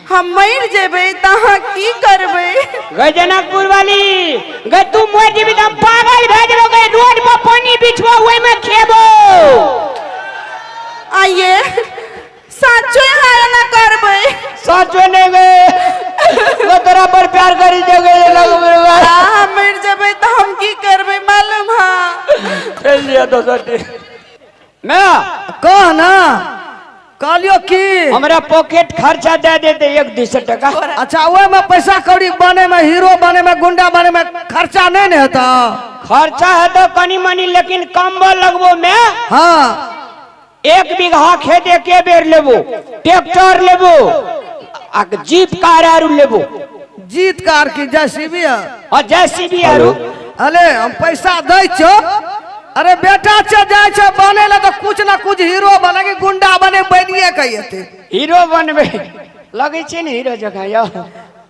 हम मरि जेबै तऽ अहाँ की करबै? गै जनकपुर वाली गै, तू मरि जेबी तऽ हम पागल भए जेबो गै। रोड पर पानी बिछबो, ओहिमे खेबो। आइए साचो अहाँ एना करबै? साचो नहि गै, गै तोरा बड़ प्यार करी छौ गै जनकपुर वाली। अहाँ मरि जेबै तऽ हम की करबै मालूम? हाँ चलि लिअ दोसर दिन मैं। कह ना, कहलियो की हमरा पॉकेट खर्चा दे देते 1-200 टका। अच्छा, ओहिमे पैसा कौड़ी बने में, हीरो बने में, गुंडा बने में खर्चा नहीं ने हेता? खर्चा है तो कनी मनी, लेकिन कम्बल लगबो में। हाँ। 1 बीघा खेत एके बेर लेबो, ट्रैक्टर लेबो आ जीप कार आरू लेबो। जीत कार की जेसीबी है? और जेसीबी आरू। अरे हम पैसा दै छो। अरे बेटा छे, जाइ छे बने ला तो कुछ ना कुछ हीरो बने कि गुंडा बने, बनिए के एते। हीरो बनबे लगै छै ने हीरो जकाँ यौ।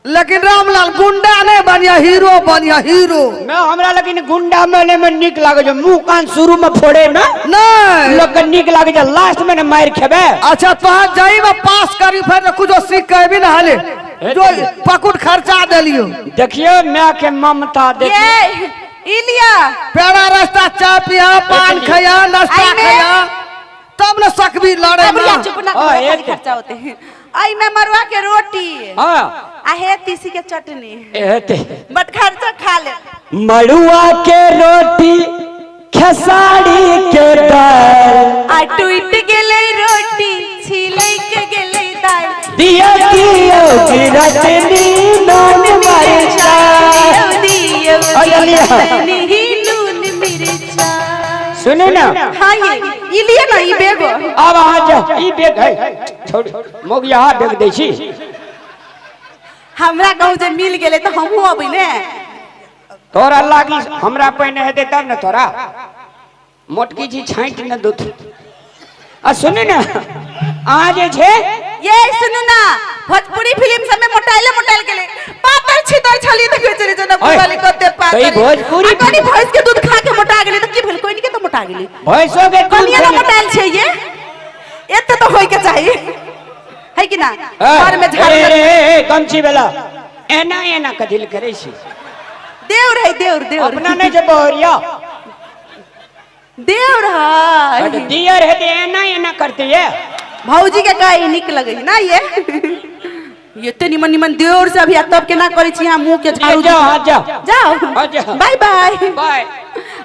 लेकिन रामलाल, गुंडा नहीं बनिया, हीरो बनिया, हीरो। मैं हमरा लेकिन गुंडा बने में नीक लागै छै। मुंह कान शुरू में फोड़े में नहीं लोग के नीक लागै छै, लास्ट में ने मारि खेबै। अच्छा, तोहर जाई में पास करी, फिर कुछो सीख के भी ना हाले जो पकुट खर्चा देलियो। देखियो माय के ममता देखियो। ये ई लिया। पेड़ा रास्ता चाय पिया, पान खैया, नाश्ता आई में- खैया, तब न सकबी लड़े अब में। या चुप ना हाँ, करो, खाली एक- खर्चा होते हैं। आई में मरुआ के रोटी हाँ आ हे तीसी के चटनी। एते बट खर्चा खा ले। मड़ुआ के रोटी खेसारी के दाल। आ टूट गेलै रोटी, छिलै के गेलै दाल। दिया दियो गिरतनी नून मरचा। दियौ दियौ अरे लिया। गिरतनी नून मिर्चा। सुनू ना। हाँ, ये ई लिए ना, ई बेगो। आब अहाँ जाउ, ई बेग है छोड़, मोग यहाँ बेग दै छी। हमरा कहूँ जे मिल गेलै तऽ हमहूँ अबै ने। तोरा लागी हमरा पहिने हेतै तब ने। तोरा मोटकी छी, छाँटि ने दूध। आ सुनू ने, अहाँ जे छै ये सुनू ना, भोजपुरी फिल्म सब में मोटाइले मोटाइल गेलै, पातर छितर छली। देखै छली जनकपुर ओए, वाली कते पातर। तऽ ई भोजपुरी आ कनी भैंस के दूध खा के मोटा गेलै तऽ की भेल? कोई के तऽ मोटा गेलै। भैंसो के दूध कनिए ने खेने- मोटाइल छै। ये एते तऽ होय के चाही है कि ना? ए, घर में झाड़ू ए, ए, ए, ए, गमछी वाला एना एना कथी लए करै छी? देउर है, देउर, देउर। अपना नहि छै बहरिया? देउर है। दियर है तऽ एना एना करते ये। भौजी के कहे नीक लगे ना। ये एते निमन निमन देउर से अभी आ तब केना करै छी अहाँ मुंह के झाड़ू? जाओ, हाँ, जाओ। जाओ। हाँ, जाओ। बाय बाय। बाय।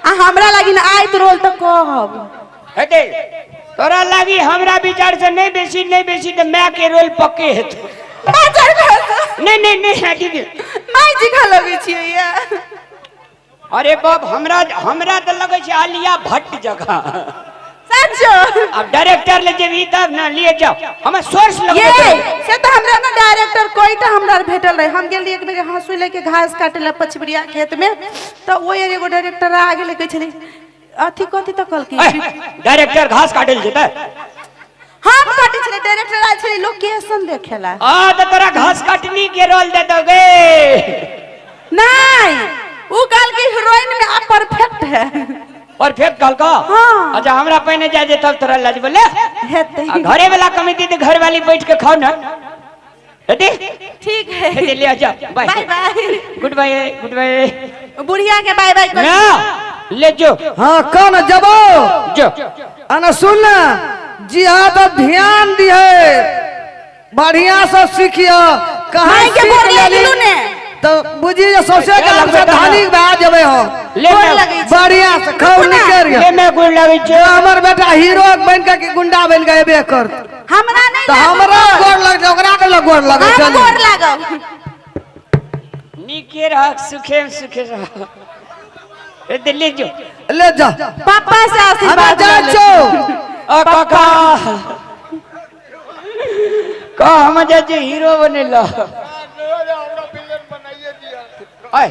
आ हमरा लागी ना आयत रोल तऽ कहब। हेतै तोरा लागी। हमरा विचार से नहि बेसी, नहि बेसी तऽ माय के रोल पक्के हेतौ। बाजार घर। नहि नहि नहि, हाँ, दीदी। माय जी खा लगै छियै ये। अरे बाप, हमरा हमरा तऽ लगै छै आलिया भट्ट जकाँ। सचो? अब डायरेक्टर ले जेबही तब ना। लिए जाओ, हमें सोर्स ये लगबै। से तऽ हमरा ना डायरेक्टर कोईटा हमरा भेटल रहे। हम गेल रहियै एक बेर हाँसू लेके घास काटे ला पछबरिया खेत में, तऽ ओहि एगो डायरेक्टर आ गेलै, कहै छलै अथी कथी तऽ कहलकै। डायरेक्टर घास काटे ले जेतै? हम काटै छलै, डायरेक्टर आयल छलै लोकेशन देखेला। आ तऽ तोरा घास काटनी के रोल दे दोगे। नहीं, उ कहलकै हीरोइन में आप परफेक्ट है। परफेक्ट कहलको? हाँ। अच्छा, हमरा पहिने जाय जे तब तोरा लज बोले। हेतै। आ घरे वाला कमिटी तऽ घर वाली बैठ के खाओ ना, हेतै? ठीक है। हेतै, ले जाओ, by. Bye bye. Good bye, good bye. बुढ़िया के बाय बाय कर। ना ले जो। हाँ, कौन जबो? जो। अना सुन ना जी, हाँ तो ध्यान दिहे, बढ़िया से सीखियो। कहाँ माय के सीख गोर लेली लगलू ने। तो बुझी जे सौंसे ले गाम से लगबै धानी भए जेबै हम। ले गोर मैं लगै छी। बढ़िया से खूब निकल ले मैं गोर लगै छी। हमर बेटा हीरो बन के कि गुंडा बन के एबे करत। हमरा नहीं तऽ लागल हमरा गोर। गोर लग, ओकरा के लग गोर लगै हम चलू। गोर लागब। नीके रह, सुखे सुखे रह। ए दिल्ली जो। ले जा। पापा से हमरा आशीर्वाद जाइ लऽ ले। छौ। ओ काका का हम जाइ छी हीरो बनेला। आय।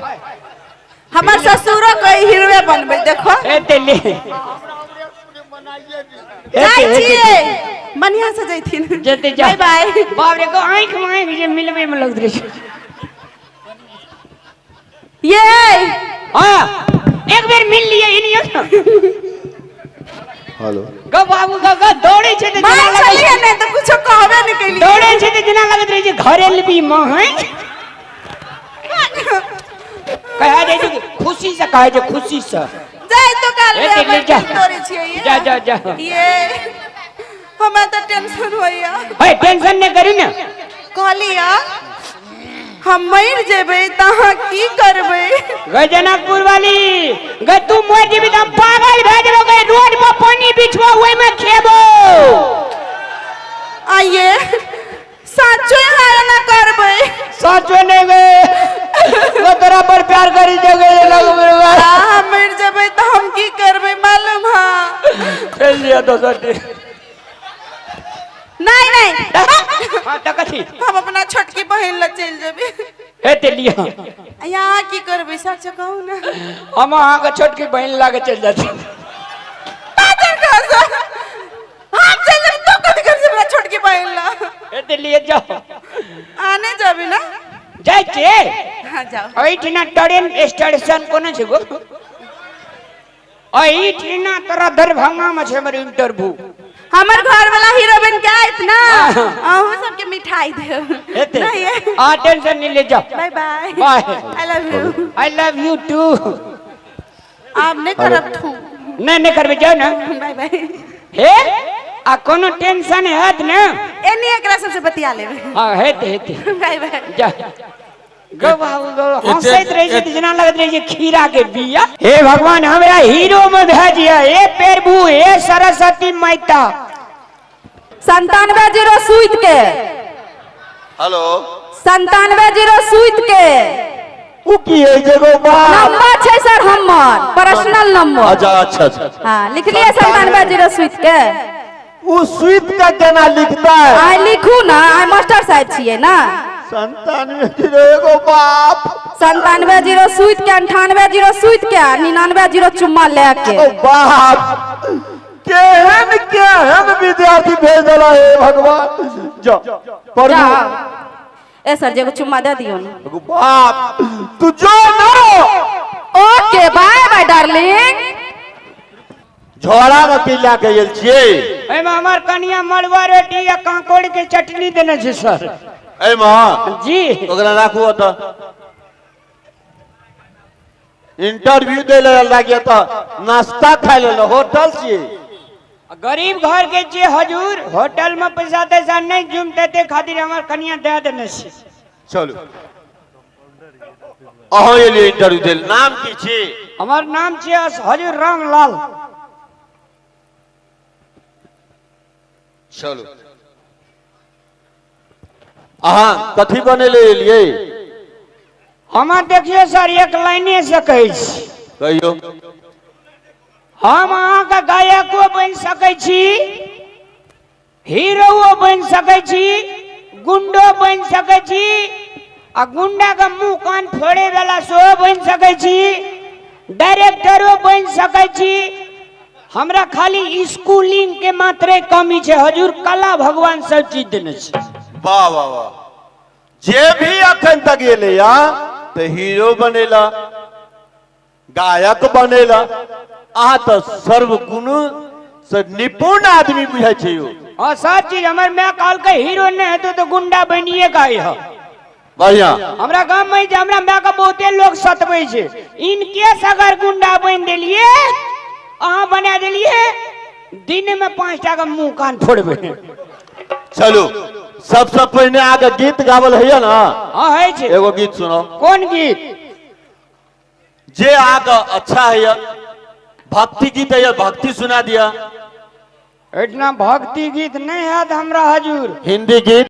हमर ससुरो के हीरोए बनबै देखो। ए दिल्ली जाइ छियै, बढ़िया से जैथिन। जेते जा। बाय बाय। बाप रे, को आँख में आँख जे मिलबै में लगत रहै छै। ये हाँ, एक बेर मिल लिए इनियो। हेलो गो बाबू गो गो दौड़ै छै तऽ मार जेना लगै छलियै छै नहि तऽ कुछो कहबे नहि केलियै। दौड़ै छै तऽ जेना लगैत रहै छै घरे लेबी माँ है। कहा जाइ छै कि खुशी से कहै छै खुशी से। जाय तो काल ए, में देख ले, हमर जा। दिल तोड़ै छियै ये। जा जा जा। ये हमरा तऽ टेंशन होइया। है टेंशन नहि करी ने। कहलिया हम मरि जेबै तऽ अहाँ की करबै? गै जनकपुर वाली गै तू मरि जेबी तऽ हम पागल भए जेबो गै। रोड पर पानी बिछबो ओहिमे खेबो। आइए साचो यहाँ एना करबै? साचो नहि गै, वो तोरा पर प्यार करी छै गै जनकपुर वाली। अहाँ मरि जेबै तऽ हम की करबै मालूम है? चलि लिअ दोसर दिन। नहीं नहीं। हाँ तऽ कथी? हम अपना छोटकी बहिन लग चलि जेबै। हेतै लिअ। यहाँ की करबै सच कहू ने? हम अहाँके छोटकी बहिन लागे चलि जाइ छी। हम चलि जेबै तो कथी करबै हमरा छोटकी बहिन लग? हेतै लिअ जाओ। आने जेबै ना? जाइ छियै। हाँ जाओ। एहिठिना ट्रेन स्टेशन कोनो छै गो? एहिठिना तोरा दरभंगा में छै हमर इंटरव्यू। हमर घर वाला हीरो बन के आयत ना हाँ। अहूँ सबके मिठाई देब। हेतै। नहीं है। आ टेंशन नहीं ले जाओ। Bye bye. Bye. I love you. I love you too. आब नहीं करब थू। नहीं नहीं करबै जाओ ना। बाय बाय। हे आ कोनो टेंशन हैत ने? एनी एकरा सबसे बतिया लेबै। हाँ हेतै हेतै। बाय बाय। जा गो बाबू गो। हंसैत रहै छै तऽ जेना लगैत रहै छै खीरा के बिया। हे भगवान हमरा हीरो में भए जिया। हे प्रभु हे सरस्वती माता। 97 0 सुइत के। हेलो। 97 0 सुइत के। उ की है जे गो बाप? नंबर छै सर हमर पर्सनल नंबर। अच्छा अच्छा अच्छा। हाँ लिखलिए 97 0 सुइत के। उ सुइत के केना लिखता है? आइ लिखू ना, आइ मास्टर साहब छियै ना। 97 0 एगो बाप। 97 0 सुइत के, 98 0 सुइत के, 99 0 चुम्मा ले के। ओ बाप केहन केहन विद्यार्थी भेज देला हे भगवान। जा पढ़ू। ए सर जी एगो चुम्मा दे दियो ना। एगो बाप तू जो ना। Okay bye bye darling. झोरा में की लए के गेल छियै? एहिमे हमर कनिया मड़ुआ रोटी आ कांकोड़ के चटनी देने छै सर। एहिमे? जी। ओकरा राखू ओतऽ। इंटरव्यू दै लए लागिए तऽ नाश्ता खाय लेल होटल छियै। गरीब घर के छियै हजूर, होटल में पैसा तैसा नहीं जुमते ते खातिर हमर कनिया दे देने छै। चलू अहाँ एलियै इंटरव्यू दै लए, नाम की छी? हमर नाम छियै हजूर रामलाल। चलू अहाँ कथी बनेले एलियै? हमर देखियौ सर एक लाइने से कहै छी। कहियौ। हम अहाँके गायको बनि सकै छी, हीरो बनि सकै छी, गुंडो बनि सकै छी, आ गुंडा के मुंह कान फोड़े वाला सेहो बनि सकै छी, डायरेक्टरो बनि सकै छी। हमरा खाली स्कूलिंग के मात्रे कमी छै हजूर, कला भगवान सब चीज देने छै। वाह वाह वाह। जे भी अखन तक एलै या तऽ हीरो बनेला, गायक बनेला, अहाँ तऽ सर्वगुण से निपुण आदमी बुझाइ छै यौ। हाँ सब चीज। हमर माय कहलकै हीरो नहि हेतौ तऽ गुंडा बनिए के अइह। बढ़िया। हमरा गाम में जे हमरा माय के बहुते लोग सतबै छै, इनकेस अगर गुंडा बनि देलिए अहाँ बना देलिए, दिन में 5 टा के मुंह कान फोड़बै। चलू सबसे पहिने आके गीत गावल होइए ना? हाँ होइ छै। एगो गीत सुनाउ। कोन गीत? जे आके अच्छा है, भक्ति गीत है, भक्ति सुना दिया। एतना भक्ति गीत नहीं है हमरा हजूर। हिंदी गीत।